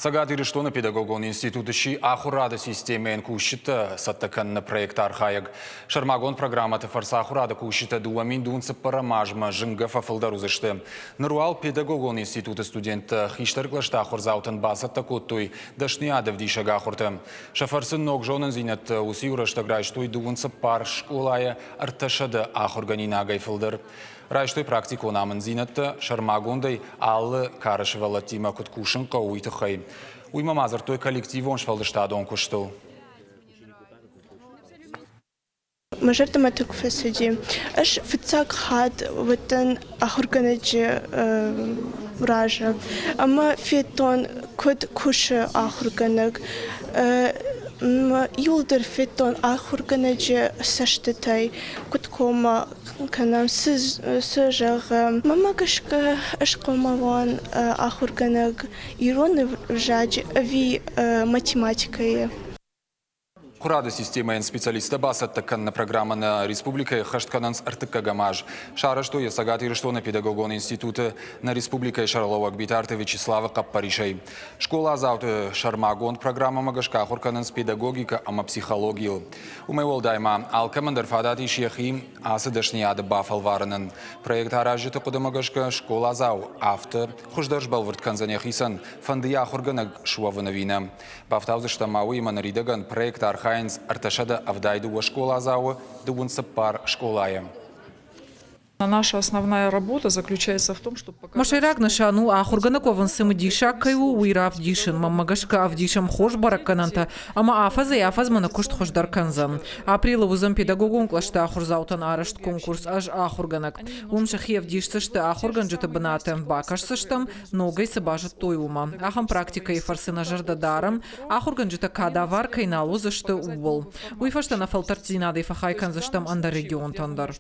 Цӕгат Ирыстоны педагогон институт сси ахуырады системӕйӕн кусджытӕ цӕттӕ кӕныны проекты архайӕг. Сӕрмагонд программӕты фӕрцы ахуырады кусджытӕ 2000 цыппӕрӕм азмӕ зынгӕ фӕфылдӕр уыдзысты. Ныр уал педагогон институты студенттӕ хистӕр кълӕсты ахуырдзаутӕн бацӕттӕ кодтой дӕсныйадӕвдисӕг ахуыртӕ. Сӕ фӕрцы ног зонындзинӕдтӕ уыцы иу рӕстӕг райстой 24 скъолайы 300 ахуыргӕнинагӕй фылдӕр. Райстой практикон амынддзинӕдтӕ, сӕрмагондӕй алы кары сывӕллӕттимӕ куыд кусын хъӕуы, уый тыххӕй. Уыимӕ ма дзырдтой коллективон сфӕлдыстадон куыстыл. Мӕ зӕрдӕмӕ тынг фӕцыди. Ӕз фыццаг хатт уыдтӕн ахуыргӕнӕджы разы ӕмӕ федтон, куыд кусы ахуыргӕнӕг. Иуылдӕр федтон ахуыргӕнӕджы цӕстытӕй, куыд коммӕ кӕнӕм, цы зӕгъӕм. Мӕнмӕ гӕсгӕ ӕз хъуамӕ уон ахуыргӕнӕг ирон ӕвзаджы ӕви математикӕйы. Ахуырады системӕйӕн специалисттӕ бацӕттӕ кӕныны программӕ нӕ республикӕйы ӕххӕст кӕнынц ӕртыккӕгӕм аз. Сарӕзтой йӕ Цӕгат Ирыстоны педагогон институты нӕ республикӕйы сӕргълӕууӕг Битарты Вячеславы хъӕппӕрисӕй. Скъоладзауты сӕрмагонд программӕмӕ гӕсгӕ ахуыр кӕнынц педагогикӕ ӕмӕ психологийыл. Уымӕй уӕлдай ма алкӕмӕн дӕр фадат ис йӕхи ацы дӕсныйады бафӕлварынӕн. Проект аразджыты хъуыдымӕ гӕсгӕ скъоладзау афтӕ хуыздӕр сбӕлвырд кӕндзӕн йӕхицӕн, фӕнды йӕ ахуыргӕнӕг суӕвын ӕви нӕ. Бафтаудзыстӕм ма уыимӕ ныридӕгӕн проекты архайынц 372 скъоладзауы 24 скъолайы. Наша основная работа заключается в том, чтобы Мӕ сӕйраг нысан у, ахуыргӕнӕг уӕвын цымыдисаг кӕй у, уый равдисын. Мӕнмӕ гӕсгӕ ӕвдисӕм хорз бӕрӕггӕнӕнтӕ ӕмӕ афӕдзӕй-афӕдзмӕ нӕ куыст хуыздӕр кӕндзӕн. Апрелы уыдзӕн педагогон кълӕсты ахуырдзаутӕн арӕзт конкурс «Ӕз ахуыргӕнӕг». Уым сӕхи ӕвдисдзысты ахуыргӕнджыты бынаты, бакӕсдзыстӕм, ногӕй цы базыдтой, уымӕ. Ахӕм практикӕйы фӕрцы нӕ зӕрдӕ дарӕм, ахуыргӕнджытӕ кадавар кӕй нал уыдзысты, ууыл. Уый фӕстӕ нӕ фӕлтӕрддзинадӕй фӕхай кӕндзыстӕм ӕндӕр регионтӕн дӕр.